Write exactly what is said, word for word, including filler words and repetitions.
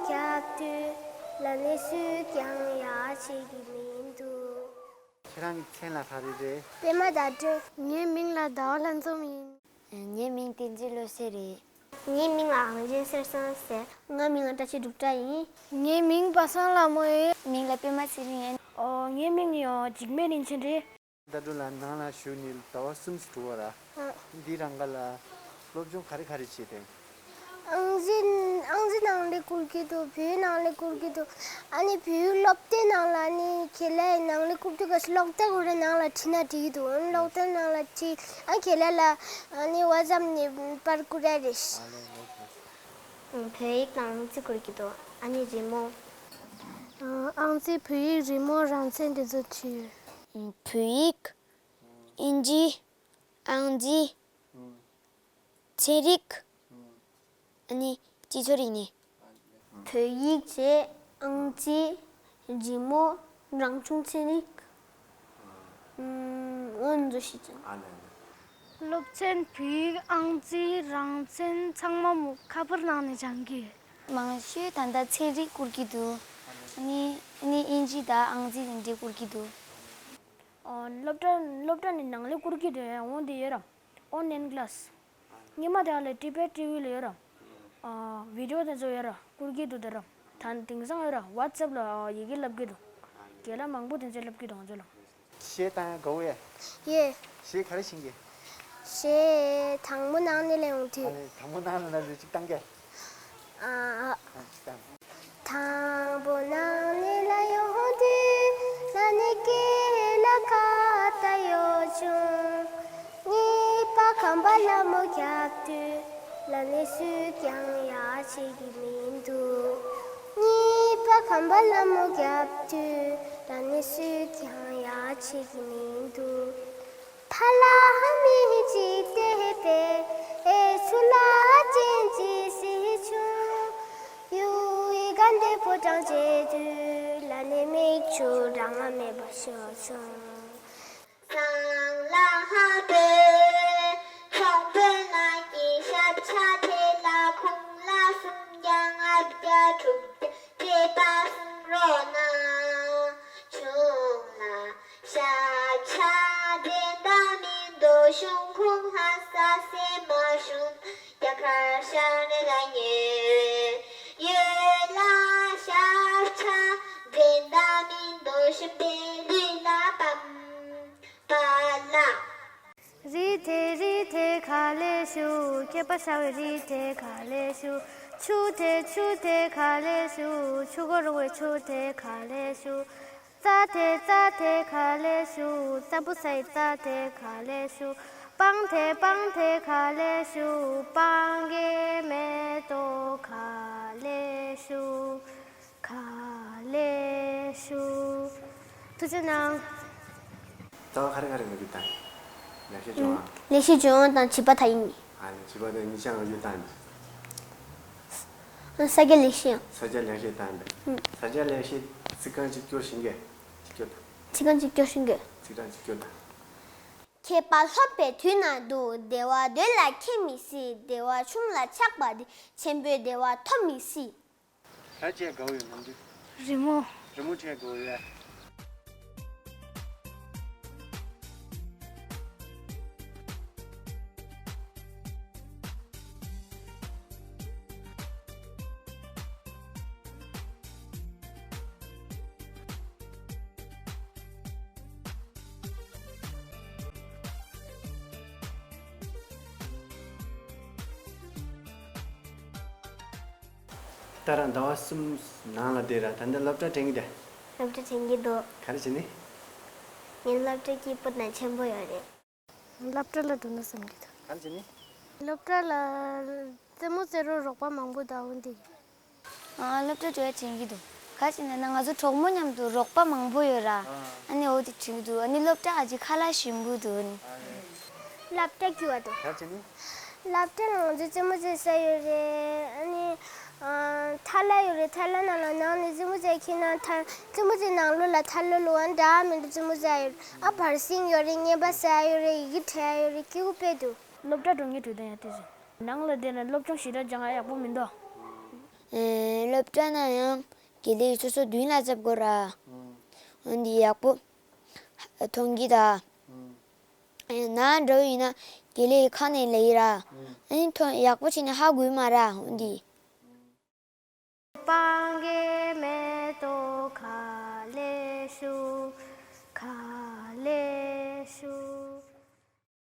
སྐྱབས་དུས་ལ་ནི་སུས་ཀྱང་ཡ་བྱེད་ཀྱི་མི་འདུག་ཁྱེད་རང་གི་མཚན་ལ་ག་རེ་རེད། པད་མ་ཟླ་སྒྲོན། ངའི་མིང་ལ་ཟླ་བ་ལྷ་འཛོམས་ཡིན། ངའི་མིང་བསྟན་འཛིན་བློ་གསལ་རེད། ངའི་མིང་ལ་ཨང་ཅན་གསེར་བཟང་ཟེར། ངའི་མིང་ལ་བཀྲ་ཤིས་འབྲུག་སྒྲ་ཡིན། ངའི་མིང་པ་སངས་ལྷ་མོ་ཡིན། མིང་ལ་པད་མ་ཚེ་རིང་ཡིན། ཨོ། ངའི་མིང་ཡང་འཇིགས་མེད་རིན་ཆེན་རེད། ཟླ་སྒྲོན་ལགས། ནང་ལ་བཞུགས་ནས་ཟླ་བ་གསུམ་ཙམ་འགྲོ་བ་ར། ཨ། འདི་རང་ག་ལ་སློབ་སྦྱོང་ག་རེ་ག་རེ་བྱས་ཏེ། ཨང་རྩིས་ཨང་རྩིས་ནང་ལ་བསྐུར་གྱི་འདུག་བོད་ཡིག་ནང་ལ་བསྐུར་གྱི་འདུག་ཨ་ནི་བོད་ཡིག་སློབ་དེབ་ནང་ལ་ནི་ཁེ་ལས་ནང་ལ་བསྐུར་དུས་ག་ཤི་ཀློག་དེབ་ཁོ་རེ་ནང་ལ་བྲིས་ན་འགྲིག་གི་འདུག་ཨ་ནི་ཀློག་དེབ་ནང་ལ་བྲིས། ཨ། ཁེ་ལས་ལ་ཨ་ནི་ཝ་ཙབ་ནས་པར་བསྐུར་ཡ་རེད། ཨ་ལེ་ལེ། བོད་ཡིག་དང་ཨང་རྩིས་བསྐུར་གྱི་འདུག་ཨ་ནི་རི་མོ། ཨང་རྩིས། བོད་ཡིག། རི་མོ། རང་མཚན་དེ་ཚོ་བྲིས་ཡོད། བོད་ཡིག། ཨིན་ཇི། ཨང་རྩིས། ཚན་རིག་ཨ་ནི་སྤྱི་ཚོགས་རིག་གནས། བོད་ཡིག་བྱས། ཨང་རྩིས། རི་མོ། རང་བྱུང་ཚན་རིག་ཨུམ། འོ་འདི་ཚོ་ཞིག་ཅིང་། ཨ་ལེ་ལེ། སློབ་ཚན། བོད་ཡིག་ཨང་རྩིས། རང་མཚན་ཚང་མ་མོ་ཁ་པར་ནང་ནས་སྦྱང་གི་ཡོད། མང་ཤོས་ད་ལྟ་ཚན་རིག་བསྐུར་གྱི་འདུག་ཨ་ནི་ཨ་ནི་ཨིན་ཇི་དང་ཨང་རྩིས་དེ་འདྲས་བསྐུར་གྱི་འདུག་ཨོ། སློབ་གྲྭ་སློབ་གྲྭ་ནས་ནང་ལས་བསྐུར་གྱི་འདུག་འོ་འདི་ཡོད་ར། ཨོན་ལན་ཀླ་སི། སྔོན་མ་དེ་ལ་ཊི་བེཊ་ཊི་ཝི་ལ་ཡོད་ར། ཨ། བི་ཌི་ཡོ་དེ་ཚོ་ཡོད་ར། བསྐུར་གྱི་འདུག་དེ་ར། ད་དེང་སང་ཡོད་ར། ཝ་ཙབ་ལ་ཡི་གེ་བསླབ་ཀྱི་འདུག་རྒན་ལགས་མང་པོ་དེ་ཚོས་བསླབ་ཀྱི་འདུག་ང་ཚོ་ལ། གཞས་བཏང་ཡ་དགའ་བོ་ཡ། ཡོད། གཞས་ག་རེ་ཤེས་ཀྱི། གཞས་དང་པོ་ནང་ནས་ལེན་འོང་དུས། ཨ་ལེ། དང་པོ་ནང་ནས་ལེན་དུས་གཅིག་བཏང་གས། ཨ། ཨ། གཅིག་བཏང་། དང་པོ་ནང་ནས་ལ་ཡོང་དུས་ལ་ནི་སྐེ་ལ་ཁ་ཏ་ཡོ་བྱུང་། གཉིས་པ་ཁམས་པ་ལྷ་མོ་རྒྱབ་དུས་ལ་ནི་སུས་ཀྱང་ཡ་བྱེད་ཀྱི་མི་འདུག་གཉིས་པ་ཁམས་པ་ལྷ་མོ་རྒྱབ་དུས་ལ་ནི་སུས་ཀྱང་ཡ་བྱེད་ཀྱི་མི་འདུག་ཕ་ལ་ཧ་མི་ཅི་ཏེ་པེ། ཨེ་ཆུ་ལ་ཅན་ཅི་སི་ཆུ། ཡུ་ཡི་གན་དེ་ཕོ་བྲང་བྱེད་དུས་ལ་ནི་མིག་ཆུ་རང་ང་མེད་པ་ཤོར་བྱུང་། སང་ལ་ཧ་པེ། ཚོང་དཔོན་ལགས་ཀྱི་ཞབས་ཆ་དེ་ལ་ཁོང་ལ་སུམ་བརྒྱ་ལྔ་བརྒྱ་དྲུག་བརྒྱ་སྤྲད་པ་གསུང་རོགས་གནང་། ཆུང་ལ། ཤ་ཆ་དེ་འདྲ་མི་འདུག་གཞུང་ཁུངས་ལྷ་ས་སེ་མ་ཞུང་རྒྱ་གར་ཤར་ནས་ལ་ཉེ་ཡོད་ལ། ཤ་ཆ་དེ་འདྲ་མི་འདུག་གཞན་པའི་ལུས་ལ་བམ་པ་ལ། རི་དེ་རི་དེ་ག་ལེ་ཤུ། སྐེད་པ་ཤ་བའི་རི་དེ་ག་ལེ་ཤུ། ཆུ་དེ་ཆུ་དེ་ག་ལེ་ཤུ། ཆུ་འཁོར་རུ་བའི་ཆུ་དེ་ག་ལེ་ཤུ། རྩྭ་དེ་རྩྭ་དེ་ག་ལེ་ཤུ། རྩྭ་བུ་ཟའི་རྩྭ་དེ་ག་ལེ་ཤུ། སྤང་དེ་སྤང་དེ་ག་ལེ་ཤུ། སྤང་གི་མེ་ཏོག་ག་ལེ་ཤུ། ག་ལེ་ཤུ། ཐུགས་རྗེ་གནང་། རྩ་བ་ག་རེ་ག་རེ་ངོ་སྤྲོད་བཏང་། ལེགས་བཤད་ལྗོན་དབང་། ལེགས་བཤད་ལྗོན་དབང་དང་བྱིས་པ་མཐའ་ཡས་གཉིས། ཨ་ནི་བྱིས་པ་དེ་གཉིས་ཆ་ངོ་སྤྲོད་བཏང་ནས། ས་སྐྱ་ལེགས་བཤད་ཡང་། ས་སྐྱ་ལེགས་བཤད་བཏང་ནས། ཨུམ། ས་སྐྱ་ལེགས་བཤད་ཚིག་རྐང་གཅིག་སྐྱོར་ཤེས་ཀྱི། གཅིག་སྐྱོར་དང་། ཚིག་རྐང་གཅིག་སྐྱོར་ཤེས་ཀྱི། ཚིག་རྐང་གཅིག་སྐྱོར་དང་། མཁས་པ་སློབ་པའི་དུས་ན་སྡུག་བདེ་བ་འདོད་ལ་མཁས་མི་སྲིད། བདེ་བ་ཆུང་ལ་ཆགས་པ་དེ། ཆེན་པོའི་བདེ་བ་ཐོབ་མི་སྲིད། ག་རེ་བྱས་དགའ་བོ་ཡོད་ནམ་དུས། རི་མོ། རི་མོ་བྱས་དགའ་བོ་ཡོད། ད་རང་ཟླ་བ་གསུམ་ནང་ལ་བསྡད་ར། ད་ལྟ་སློབ་གྲྭ་དྲན་གྱི་འདུག་སློབ་གྲྭ་དྲན་གྱི་འདུག་ག་རེ་བྱས་ནས། ངའི་སློབ་གྲྭ་སྐྱིད་པོ་དང་ཆེན་པོ་ཡོད་རེད། སློབ་གྲྭ་ལ་འགྲོ་ན་བསམ་གྱི་འདུག་ག་རེ་བྱས་ནས། སློབ་གྲྭ་ལ་རྩེད་མོ་རྩེ་རོགས་རོགས་པ་མང་པོ་འདུག་འོན་ཏེ། ཨ། སློབ་གྲྭ་འགྲོ་ཡ་དྲན་གྱི་འདུག་ག་རེ་བྱས་ནས་ན་ང་ཚོ་གྲོགས་མོ་མཉམ་དུ་རོགས་པ་མང་པོ་ཡོད་ར། ཨ། ཨ་ནི་འོ་དེ་དྲན་གྱི་འདུག་ཨ་ནི་སློབ་གྲྭ་ཨ་ཅེ་ཁ་ལག་ཞིམ་པོ་འདུག་ཨ་ནི། སློབ་གྲྭ་སྐྱིད་པོ་འདུག་ག་རེ་བྱས་ནས། སློབ་གྲྭ་ལ་ང་ཚོ་རྩེད་མོ་རྩེ་ས་ཡོད་རེད། ཨ་ནི། ཨ། ཐལ་བ་ཡོད་རེད། ཐལ་བ་ནང་ལ་ནང་ནས་རྩེད་མོ་རྩེ་ཁྱེར་ན་ཐལ། རྩེད་མོ་རྩེ་ནང་ལོགས་ལ་ཐལ་བ་བླུགས་ཨ་འདྲ་མི་འདྲ་རྩེད་མོ་རྩེ་ཡོད་རེད། ཨ། བར་གསེང་ཡོད་རེད། རྔན་པ་ཟ་ཡོད་རེད། ཡི་གེ་འབྲི་ཡོད་རེད། སྐྱིད་པོ་དཔེ་འདུག་སློབ་གྲྭ་འགྲོ་མཁན་དུས་དང་ཡང་དེ་བཞིན། ནང་ལ་བསྡད་ན་སློབ་སྦྱོང་ཞེ་དྲག་སྦྱང་ཡག་ཡག་པོ་མི་འདུག་ཨེ། སློབ་གྲྭ་ན་ཡང་དགེ་ལས་སོ་སོ་མདུན་ལ་བཙབ་དགོས་ར། འོན་ཏེ་ཡག་པོ་མཐོང་གི་ད། ནང་འགྲོ་ཡིན་ན་དགེ་ལས་ཁ་ནས་ལས་ཡི་ར། ཨ་ནི་ཐོན་ཡག་པོ་བྱས་ནས་ཧ་གོ་མ་ར་འོན་ཏེ། སྤང་གི་མེ་ཏོག་ཁ་ལས་ཤུ།